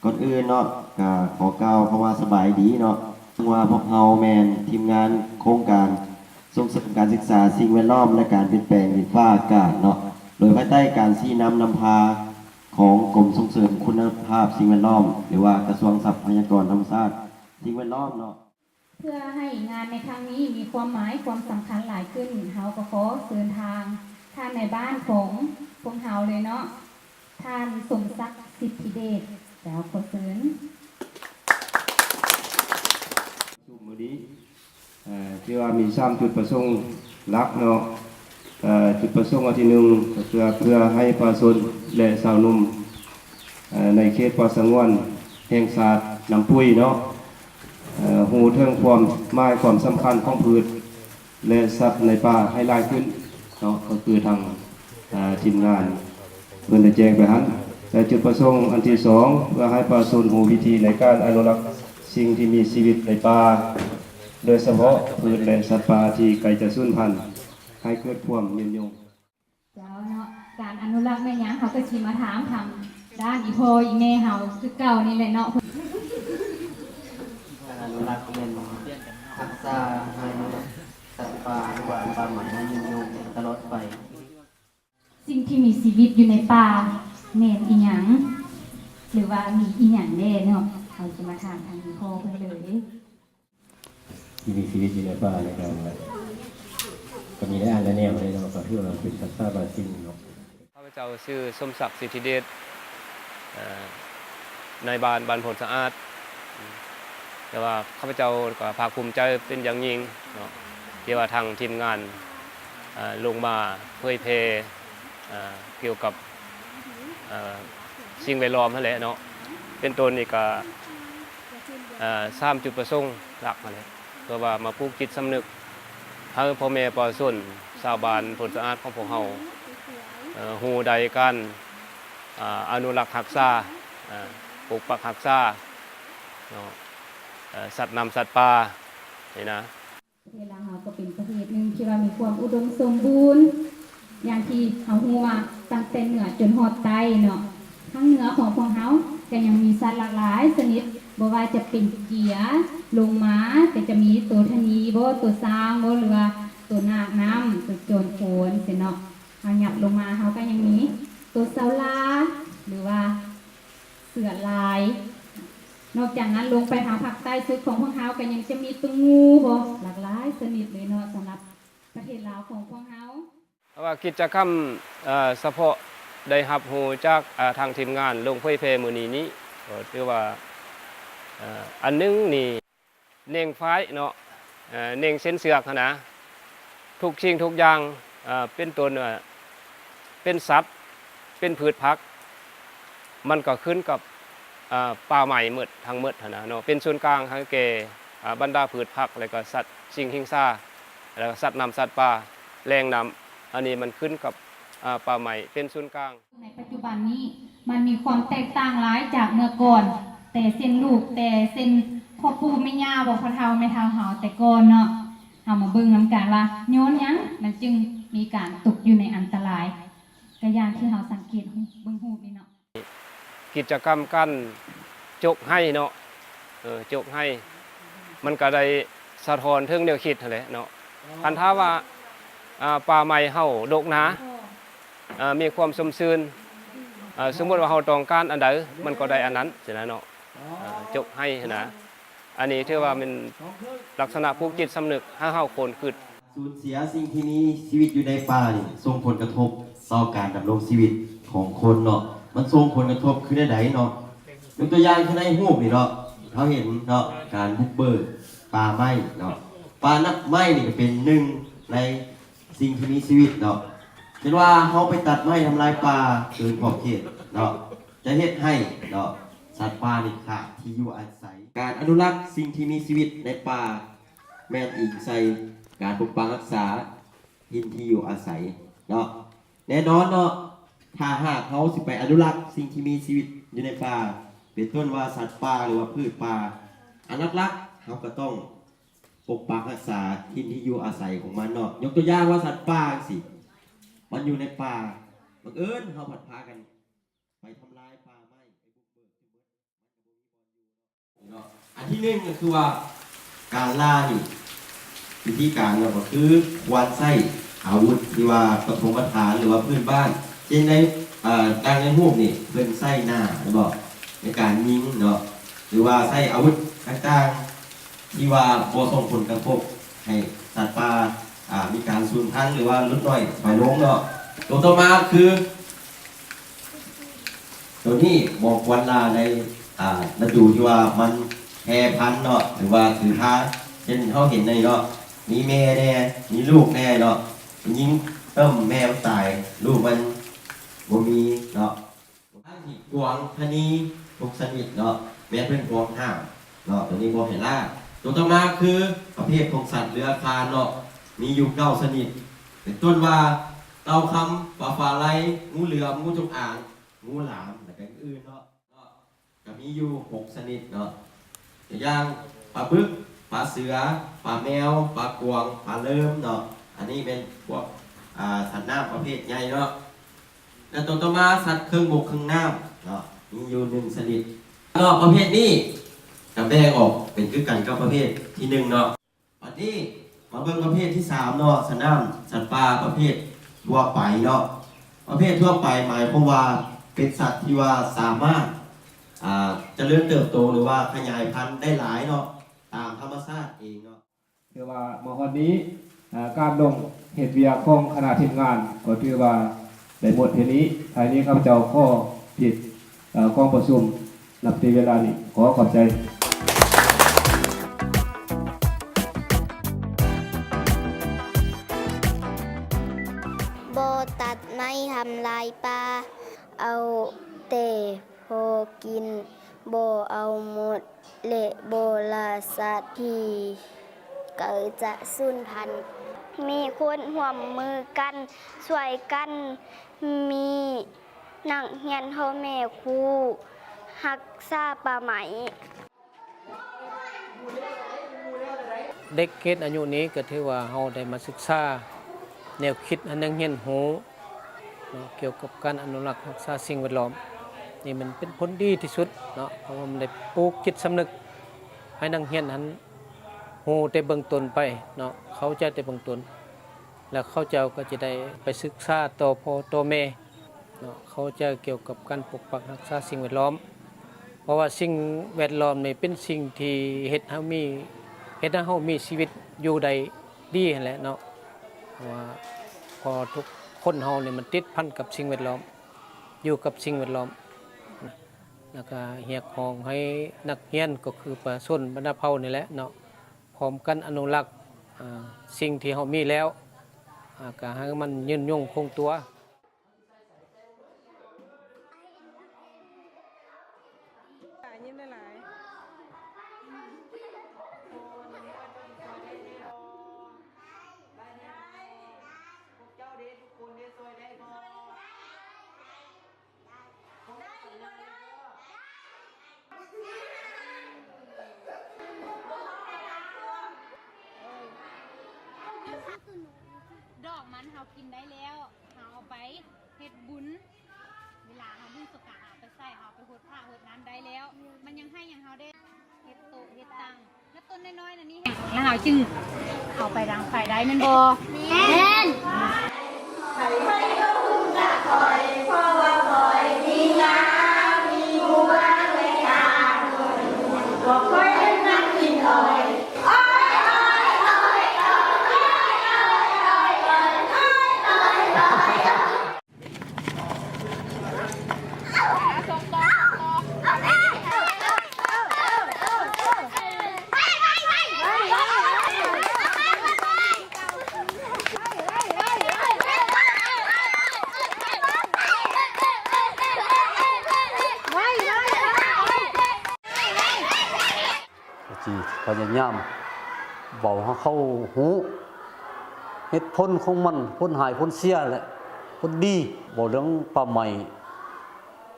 ກ່ອນອື່ນເນາະ ກະຂໍກ່າວຄຳວ່າສະບາຍດີເນາະ. ເຊິ່ງວ່າພວກເຮົາແມ່ນທີມງານໂຄງການສົ່ງເສີມການສຶກສາສິ່ງແວດລ້ອມ ແລະ ການປ່ຽນແປງດິນຟ້າອາກາດເນາະ, ໂດຍພາຍໃຕ້ການຊີ້ນຳນຳພາຂອງກົມສົ່ງເສີມຄຸນນະພາບສິ່ງແວດລ້ອມ ຫຼືວ່າກະຊວງຊັບພະຍາກອນທຳມະຊາດ ສິ່ງແວດລ້ອມເນາະ. ເພື່ອໃຫ້ງານໃນຄັ້ງນີ້ມີຄວາມໝາຍຄວາມສຳຄັນຫຼາຍຂຶ້ນ, ເຮົາກໍຂໍເຊີນທາງທ່ານນາຍບ້ານຂອງພວກເຮົາເລີຍເນາະ, ທ່ານສົມສັກ ສິດທິເດດ. ເຈົ້າ, ຂໍເຊີນ. ປະຊຸມມື້ນີ້ ເອີ ທີ່ວ່າມີສາມຈຸດປະສົງຫຼັກເນາະ. ເອີ ຈຸດປະສົງອັນທີໜຶ່ງ ກໍເພື່ອ ເພື່ອໃຫ້ປະຊາຊົນ ແລະ ຊາວໜຸ່ມ ເອີ ໃນເຂດປ່າສະຫງວນແຫ່ງຊາດນ້ຳປຸ້ຍເນາະ ເອີ ຮູ້ເຖິງຄວາມໝາຍຄວາມສຳຄັນຂອງພືດ ແລະ ສັດໃນປ່າໃຫ້ຫຼາຍຂຶ້ນເນາະ, ກໍຄືທາງ ເອີ ທີມງານເພິ່ນໄດ້ແຈ້ງໄປຫັ້ນ. ແລະ ຈຸດປະສົງອັນທີສອງ ເພື່ອໃຫ້ປະຊາຊົນຮູ້ວິທີໃນການອະນຸລັກສິ່ງທີ່ມີຊີວິດໃນປ່າ, ໂດຍສະເພາະພືດ ແລະ ສັດປ່າທີ່ໃກ້ຈະສູນພັນ ໃຫ້ເກີດຄວາມຍືນຍົງ. ເຈົ້າເນາະ, ການອະນຸລັກແມ່ນຫຍັງ ເຮົາກໍຊິມາຖາມທາງດ້ານອີ່ພໍ່ອີ່ແມ່ເຮົາຄືເກົ່ານີ້ແຫຼະເນາະ. ການອະນຸລັກແມ່ນຮັກສາໃຫ້ສັດປ່າ ຫຼືວ່າປ່າໄມ້ໃຫ້ຍືນຍົງຕະຫຼອດໄປ. ສິ່ງທີ່ມີຊີວິດຢູ່ໃນປ່າແມ່ນອີ່ຫຍັງ ຫຼືວ່າມີອີ່ຫຍັງແດ່ເນາະ? ເຮົາຊິມາຖາມທາງອີ່ພໍ່ເພິ່ນເລີຍ. ທີ່ມີຊີວິດຢູ່ໃນປ່ານີ້ກໍ ກໍມີຫຼາຍອັນຫຼາຍແນວເນາະ, ກໍຖືວ່າເປັນສັດປ່າບາງສິ່ງເນາະ. ຂ້າພະເຈົ້າຊື່ ສົມສັກ ສິດທິເດດ ເອີ ນາຍບ້ານ ບ້ານໂພນສະອາດ, ແຕ່ວ່າຂ້າພະເຈົ້າກໍພາກພູມໃຈເປັນຢ່າງຍິ່ງເນາະ ທີ່ວ່າທາງທີມງານ ເອີ ລົງມາເຜີຍແຜ່ ເອີ ກ່ຽວກັບ ເອີ ສິ່ງແວດລ້ອມຫັ້ນແຫຼະເນາະ, ເປັນຕົ້ນນີ້ກໍ ເອີ ສາມຈຸດປະສົງຫຼັກຫັ້ນແຫຼະ ເພື່ອວ່າມາປູກຈິດສຳນຶກໃຫ້ພໍ່ແມ່ປະຊາຊົນຊາວບ້ານໂພນສະອາດຂອງພວກເຮົາ ເອີ ຮູ້ໄດ້ການ ອາ ອະນຸລັກຮັກສາ ອາ ປົກປັກຮັກສາເນາະ ເອີ ສັດນ້ຳສັດປ່ານີ້ນະ. ປະເທດລາວເຮົາກໍເປັນປະເທດໜຶ່ງທີ່ວ່າມີຄວາມອຸດົມສົມບູນ ຢ່າງທີ່ເຮົາຮູ້ວ່າຕັ້ງແຕ່ເໜືອຈົນຮອດໃຕ້ເນາະ, ທາງເໜືອຂອງພວກເຮົາກໍຍັງມີສັດຫຼາກຫຼາຍຊະນິດ, ບໍ່ວ່າຈະເປັນເກຍ ລົງມາກໍຈະມີໂຕທະນີບໍ ໂຕຊ້າງບໍ ຫຼືວ່າໂຕນາກນ້ຳ ໂຕໂຈນໂພນຊີ້ເນາະ. ເຮົາຫຍັບລົງມາເຮົາກໍຍັງມີໂຕເສົາຫຼາ ຫຼືວ່າ ເສືອລາຍ. ນອກຈາກນັ້ນລົງໄປທາງພາກໃຕ້ສຸດຂອງພວກເຮົາກໍຍັງຈະມີໂຕງູບໍ ຫຼາກຫຼາຍຊະນິດເລີຍເນາະ ສຳລັບປະເທດລາວຂອງພວກເຮົາ. ເພາະວ່າກິດຈະກຳ ເອີ ສະເພາະໄດ້ຮັບຮູ້ຈາກ ເອີ ທາງທີມງານລົງເຜີຍແຜ່ມື້ນີ້ນີ້ ກໍຖືວ່າ ເອີ ອັນໜຶ່ງນີ້ ເໜັງຝ້າຍເນາະ ເອີ ເໜັງເສັ້ນເຊືອກຫັ້ນນະ, ທຸກສິ່ງທຸກຢ່າງ ເອີ ເປັນຕົ້ນວ່າ ເປັນສັດ ເປັນພືດຜັກ ມັນກໍຂຶ້ນກັບ ເອີ ປ່າໄມ້ໝົດ ທັງໝົດຫັ້ນນະເນາະ, ເປັນສູນກາງໃຫ້ແກ່ ອາ ບັນດາພືດຜັກ ແລ້ວກໍສັດສິ່ງຫິງສາ ແລ້ວກໍສັດນ້ຳສັດປ່າ ແຫຼ່ງນ້ຳ ອັນນີ້ມັນຂຶ້ນກັບ ອາ ປ່າໄມ້ເປັນສູນກາງ. ໃນປັດຈຸບັນນີ້ມັນມີຄວາມແຕກຕ່າງຫຼາຍຈາກເມື່ອກ່ອນ, ແຕ່ເຊັ່ນລູກ ແຕ່ເຊັ່ນພໍ່ປູ່ແມ່ຍ່າບໍ ພໍ່ເຖົ້າແມ່ເຖົ້າເຮົາແຕ່ກ່ອນເນາະ, ເຮົາມາເບິ່ງນຳກັນວ່າຍ້ອນຫຍັງມັນຈຶ່ງມີການຕົກຢູ່ໃນອັນຕະລາຍ, ກະຢ່າງທີ່ເຮົາສັງເກດເບິ່ງຮູບນີ້ເນາະ. ກິດຈະກຳການຈົກໄຮ່ເນາະ, ເອີ ຈົກໄຮ່ ມັນກະໄດ້ສະທ້ອນເຖິງແນວຄິດຫັ້ນແຫຼະເນາະ. ຄັນຖ້າວ່າ ອາ ປ່າໄມ້ເຮົາດົກໜາ ອາ ມີຄວາມຊົມຊື່ນ ອາ ສົມມຸດວ່າເຮົາຕ້ອງການອັນໃດ ມັນກໍໄດ້ອັນນັ້ນຊີ້ນະເນາະ, ອາ ຈົກໄຮ່ຫັ້ນນະ. ອັນນີ້ຖືວ່າແມ່ນລັກສະນະຜູກຈິດສຳນຶກໃຫ້ເຮົາຄົນຄຶດ. ສູນເສຍສິ່ງທີ່ມີຊີວິດຢູ່ໃນປ່ານີ້ ສົ່ງຜົນກະທົບຕໍ່ການດຳລົງຊີວິດ ຂອງຄົນເນາະ ມັນສົ່ງຜົນກະທົບຄືແນວໃດເນາະ? ຍົກຕົວຢ່າງຄືໃນຮູບນີ້ເນາະ ເຮົາເຫັນເນາະ ການບຸກເບີກປ່າໄມ້ເນາະ ປ່ານະ ໄມ້ນີ້ກະເປັນໜຶ່ງໃນສິ່ງທີ່ມີຊີວິດເນາະ ເຊັ່ນວ່າເຮົາໄປຕັດໄມ້ທຳລາຍປ່າເກີນຂອບເຂດເນາະ ຈະເຮັດໃຫ້ເນາະ ສັດປ່ານີ້ຂາດທີ່ຢູ່ອາໄສ. ການອະນຸລັກສິ່ງທີ່ມີຊີວິດໃນປ່າ ແມ່ນອີງໃສ່ການປົກປັກຮັກສາຖິ່ນທີ່ຢູ່ອາໄສເນາະ. ແນ່ນອນເນາະ ຖ້າຫາກເຮົາຊິໄປອະນຸລັກສິ່ງທີ່ມີຊີວິດຢູ່ໃນປ່າ ເປັນຕົ້ນວ່າສັດປ່າ ຫຼືວ່າພືດປ່າ ອັນຫຼັກໆ ເຮົາກະຕ້ອງປົກປັກຮັກສາຖິ່ນທີ່ຢູ່ອາໄສຂອງມັນເນາະ. ຍົກຕົວຢ່າງວ່າສັດປ່າຈັ່ງຊີ້ ມັນຢູ່ໃນປ່າ ບັງເອີນເຮົາພັດພາກັນໄປທຳລາຍປ່າໄມ້ ໄປບຸກເບີກເບິດ ມັນກະບໍ່ມີບ່ອນຢູ່ເນາະ. ເນາະ ອັນທີໜຶ່ງກະຄືວ່າ ການລ່ານີ້ ວິທີການເນາະ ກະຄືຄວນໃຊ້ອາວຸດທີ່ວ່າປະຖົມມະຖານ ຫຼືວ່າພື້ນບ້ານ ເຊັ່ນໃນ ເອີ ດັ່ງໃນຮູບນີ້ ເພິ່ນໃຊ້ໜ້າແມ່ນບໍ່ ໃນການຍິງເນາະ ຫຼືວ່າໃຊ້ອາວຸດຕ່າງໆ ທີ່ວ່າບໍ່ສົ່ງຜົນກະທົບໃຫ້ສັດປ່າ ອາ ມີການສູນພັນ ຫຼືວ່າຫຼຸດໜ້ອຍຖອຍລົງເນາະ. ໂຕຕໍ່ມາຄື ໂຕນີ້ບໍ່ຄວນລ່າໃນ ອາ ລະດູທີ່ວ່າມັນແຜ່ພັນເນາະ ຫຼືວ່າຖືພາ ເຊັ່ນເຮົາເຫັນນີ້ເນາະ ມີແມ່ແດ່ ມີລູກແດ່ເນາະ ຍິງເຕີມແມ່ມັນຕາຍ ລູກມັນບໍ່ມີເນາະ. ທັງທີ່ກວາງທະນີທຸກຊະນິດເນາະ ແມ່ນເພິ່ນຫວງຫ້າມເນາະ ໂຕນີ້ບໍ່ໃຫ້ລ່າ. ໂຕຕໍ່ມາຄືປະເພດຂອງສັດເລືອຍຄານເນາະ ມີຢູ່ເກົ້າຊະນິດ ເປັນຕົ້ນວ່າ ເຕົ່າຄຳ, ປາຟ້າໄລ, ງູເຫຼືອມ, ງູຈົງອາງ, ງູຫຼາມ ແລະກະອື່ນໆເນາະ ກະມີຢູ່ຫົກຊະນິດເນາະ ຕົວຢ່າງ ປາບຶກ, ປາເສືອ, ປາແມວ, ປາກວາງ, ປາເລີມເນາະ ອັນນີ້ແມ່ນພວກ ອາ ສັດນ້ຳປະເພດໃຫຍ່ເນາະ. ແລະໂຕຕໍ່ມາ ສັດເຄິ່ງບົກເຄິ່ງນ້ຳເນາະ ມີຢູ່ໜຶ່ງຊະນິດເນາະ ປະເພດນີ້ກະແບ່ງອອກເປັນຄືກັນກັບປະເພດທີໜຶ່ງເນາະ. ບັດນີ້ມາເບິ່ງປະເພດທີສາມເນາະ ສັດນ້ຳ ສັດປ່າປະເພດທົ່ວໄປເນາະ ປະເພດທົ່ວໄປໝາຍຄວາມວ່າເປັນສັດທີ່ວ່າສາມາດ ອາ ຈະເລີນເຕີບໂຕ ຫຼືວ່າຂະຫຍາຍພັນໄດ້ຫຼາຍເນາະ ຕາມທຳມະຊາດເອງເນາະ. ຖືວ່າມາຮອດນີ້ ອາ ການລົງເຮັດວຽກຂອງຄະນະທີມງານກໍຖືວ່າໄດ້ໝົດເທົ່ານີ້ ທ້າຍນີ້ຂ້າພະເຈົ້າຂໍປິດ ອາ ກອງປະຊຸມ ນັບແຕ່ເວລານີ້ ຂໍຂອບໃຈ. ບໍ່ຕັດໄມ້ທຳລາຍປ່າ ເອົາແຕ່ພໍກິນ ບໍ່ເອົາໝົດ ແລະ ບໍ່ລ່າສັດທີ່ໃກ້ຈະສູນພັນ. ມີຄົນຮ່ວມມືກັນ ຊ່ວຍກັນ ມີນັກຮຽນ ພໍ່ແມ່ ຄູ ຮັກສາປ່າໄມ້. ເດັກເກດອາຍຸນີ້ກະຖືວ່າເຮົາໄດ້ມາສຶກສາແນວຄິດໃຫ້ນັກຮຽນຮູ້ເນາະ ກ່ຽວກັບການອະນຸລັກຮັກສາສິ່ງແວດລ້ອມ ນີ້ມັນເປັນຜົນດີທີ່ສຸດເນາະ ເພາະວ່າມັນໄດ້ປູກຈິດສຳນຶກໃຫ້ນັກຮຽນຫັ້ນຮູ້ແຕ່ເບື້ອງຕົ້ນໄປເນາະ ເຂົ້າໃຈແຕ່ເບື້ອງຕົ້ນ ແລ້ວເຂົາເຈົ້າກະຈະໄດ້ໄປສຶກສາຕໍ່ພໍ່ຕໍ່ແມ່ ເນາະ ເຂົ້າໃຈກ່ຽວກັບການປົກປັກຮັກສາສິ່ງແວດລ້ອມ ເພາະວ່າສິ່ງແວດລ້ອມນີ້ເປັນສິ່ງທີ່ເຮັດເຮົາມີ ເຮັດໃຫ້ເຮົາມີຊີວິດຢູ່ໄດ້ດີຫັ້ນແຫຼະເນາະ ເພາະວ່າ ເພາະທຸກຄົນເຮົານີ້ມັນຕິດພັນກັບສິ່ງແວດລ້ອມ ຢູ່ກັບສິ່ງແວດລ້ອມ ແລ້ວກະຮຽກຮ້ອງໃຫ້ນັກຮຽນ ກໍຄືປະຊາຊົນບັນດາເຜົ່ານີ້ແຫຼະເນາະ ພ້ອມກັນອະນຸລັກ ອາ ສິ່ງທີ່ເຮົາມີແລ້ວ ອາ ກະໃຫ້ມັນຍືນຍົງຄົງຕົວ. ດອກມັນເຮົາກິນໄດ້ແລ້ວ ເຮົາເອົາໄປເຮັດບຸນ ເວລາເຮົາບຸນສົງການ ເຮົາໄປໃສ່ ເຮົາໄປຫົດພະຫົດນັ້ນໄດ້ແລ້ວ ມັນຍັງໃຫ້ຫຍັງເຮົາແດ່ ເຮັດໂຕະເຮັດຕັ່ງ ແລ້ວຕົ້ນນ້ອຍໆ ນັ້ນນີ້ ແລ້ວເຮົາຈຶ່ງເອົາໄປດັງໄຟໄດ້ແມ່ນບໍ່? ແມ່ນ. ເ ພະຍາຍາມເວົ້າໃຫ້ເຂົາຮູ້ເຫດຜົນຂອງມັນ, ຜົນຮ້າຍ, ຜົນເສຍ ແລະ ຜົນດີ. ເວົ້າເລື່ອງປ່າໄມ້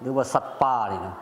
ຫຼືວ່າສັດປ່ານີ້ນະ,